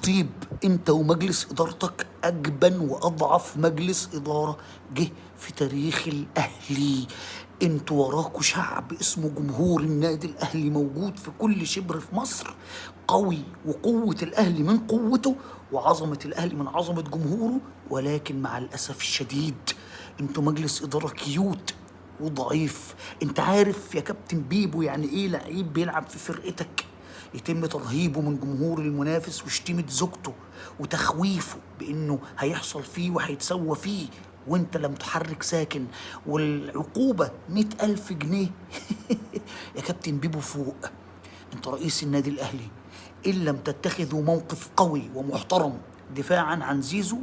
الخطيب، انت ومجلس ادارتك اجبن واضعف مجلس ادارة جه في تاريخ الاهلي. انتوا وراكوا شعب اسمه جمهور النادي الاهلي موجود في كل شبر في مصر، قوي، وقوه الاهلي من قوته وعظمه الاهلي من عظمه جمهوره. ولكن مع الاسف الشديد انتوا مجلس ادارة cute وضعيف. انت عارف يا كابتن بيبو يعني ايه لعيب بيلعب في فرقتك يتم ترهيبه من جمهور المنافس وشتيمة زوجته وتخويفه بانه هيحصل فيه وهيتسوى فيه، وانت لم تحرك ساكن، والعقوبة 100,000 جنيه؟ يا كابتن بيبو فوق، انت رئيس النادي الاهلي، ان لم تتخذوا موقف قوي ومحترم دفاعا عن زيزو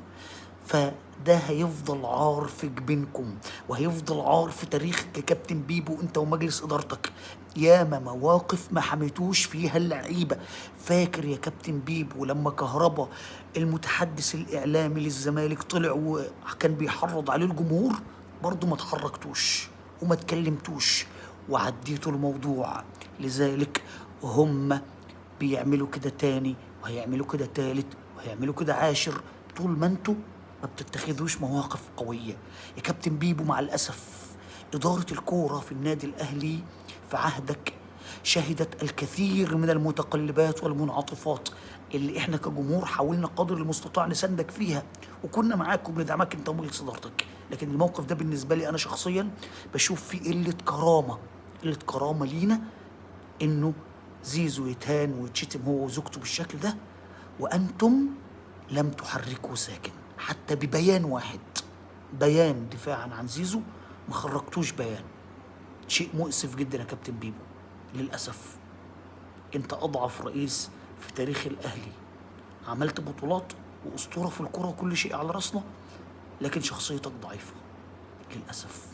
فده هيفضل عار في جبينكم وهيفضل عار في تاريخك يا كابتن بيبو انت ومجلس ادارتك. ياما مواقف ما حميتوش فيها اللعيبة. فاكر يا كابتن بيبو لما كهربا المتحدث الاعلامي للزمالك طلع وكان بيحرض عليه الجمهور؟ برضه ما تحركتوش وما تكلمتوش وعديتوا الموضوع. لذلك هم بيعملوا كده تاني وهيعملوا كده تالت وهيعملوا كده عاشر طول ما انتوا ما بتتخذوش مواقف قوية. يا كابتن بيبو مع الأسف إدارة الكورة في النادي الأهلي في عهدك شهدت الكثير من المتقلبات والمنعطفات اللي احنا كجمهور حاولنا قدر المستطاع نساندك فيها، وكنا معاك وبندعمك انت ومجلس ادارتك. لكن الموقف ده بالنسبة لي انا شخصيا بشوف فيه قلة كرامة، قلة كرامة لينا انه زيزو يتهان ويتشتم هو وزوجته بالشكل ده، وانتم لم تحركوا ساكن حتى ببيان واحد، بيان دفاعا عن زيزو ما خرجتوش بيان. شيء مؤسف جدا يا كابتن بيبو. للاسف انت اضعف رئيس في تاريخ الاهلي، عملت بطولات واسطوره في الكره وكل شيء على راسنا، لكن شخصيتك ضعيفة للاسف.